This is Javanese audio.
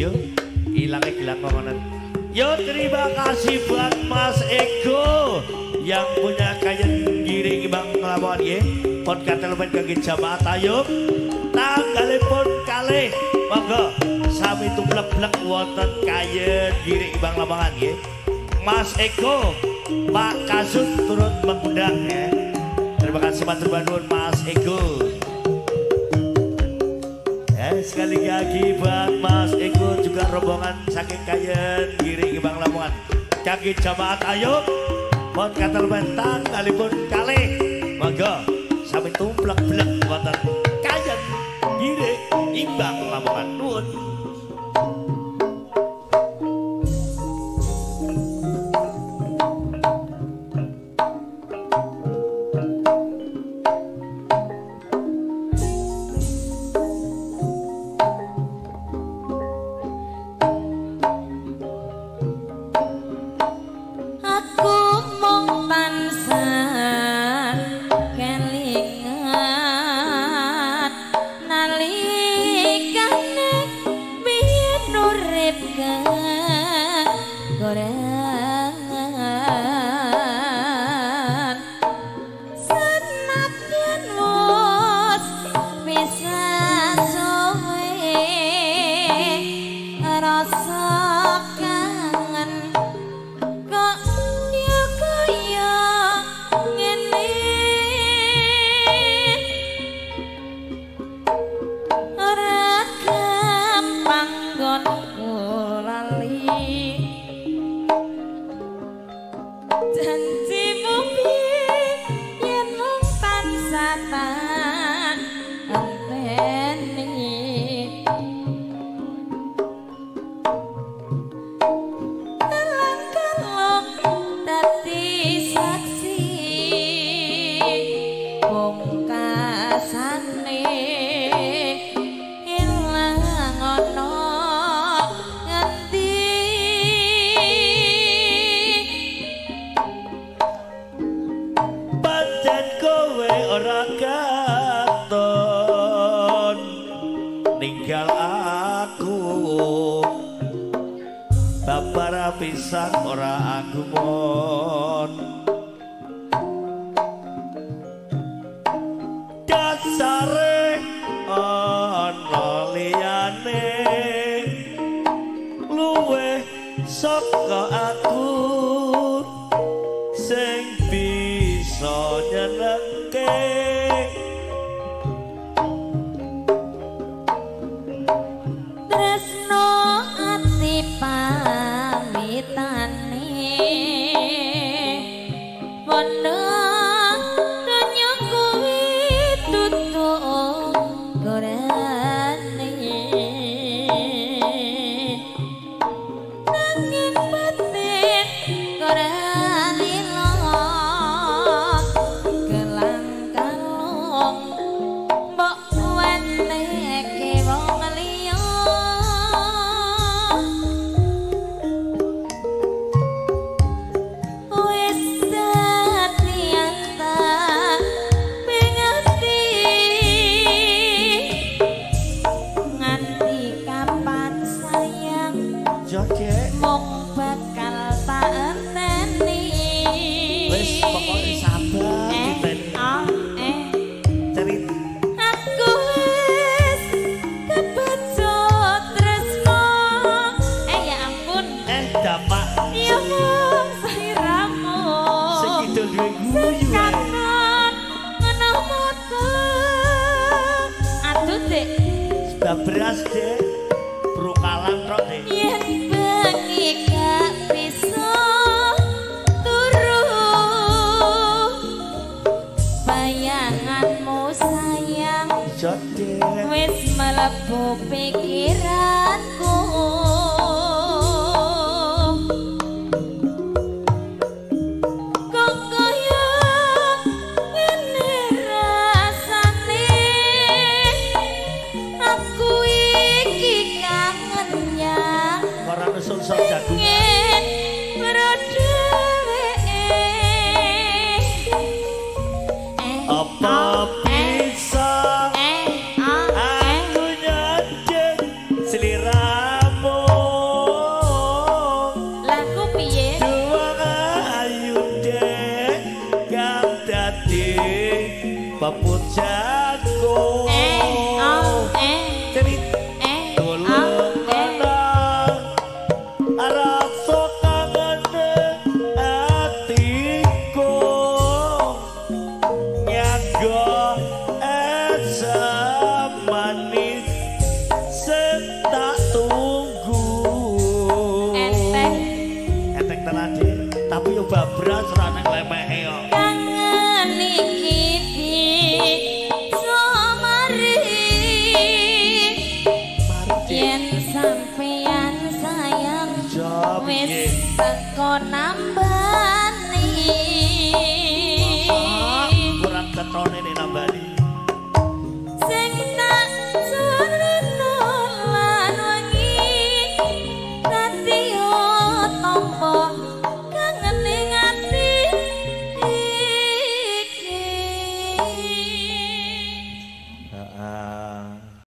Yo ilange gilang ngono. Yo terima kasih buat Mas Ego yang punya kayen Girik Imbang Lamongan nggih. Pon katelupen kangge jamaah tayub tanggalipun kalih. Monggo sami tumlek-blek wonten kayen Girik Imbang Lamongan nggih. Mas Ego, Pak Kasut turut mengundang ya. Terima kasih matur nuwun Mas Ego. Sekali lagi buat Mas Ego juga rombongan saking kayen Girik Imbang Lamongan. Kangge jamaah tayub pon katelupen tanggalipun kalih. Monggo sami tumplek-blek wonten kayen Girik Imbang Lamongan. Nuwun. Pisan ora agumon dasare ana liyane luweh saka aku sing bisa nyenengke. Tresno ati pamitane pondo donya kuwi tutuk gorane nanging batin ora lilo gelang kalung mbok wenehke wong liya. Mong bakal tak enteni. Wis pokoke sabar cerita. Aku wis kebacut tresno. Ya ampun. Dapak. Ya mung sliramu. Sing kidul duwe guyu. Katon ngono moto. Aduh, Dik. Babras, Dik. Brukalan tok, Dik. Yen bengi gak bisa turu bayanganmu sayang wis mlebu pikiranku. Kok kaya ngene rasane aku iki kangen ya ora nusul sok jagungan apa bisa aku nyanjing sliramu manis sing tak tunggu. Enteng. Enteng tenan, Dik. Tapi yo babras ora nang lemehe kok. Kangen iki bisa mari. Mari, Dik. Yen sampeyan sayang Iya, wis piye? teko.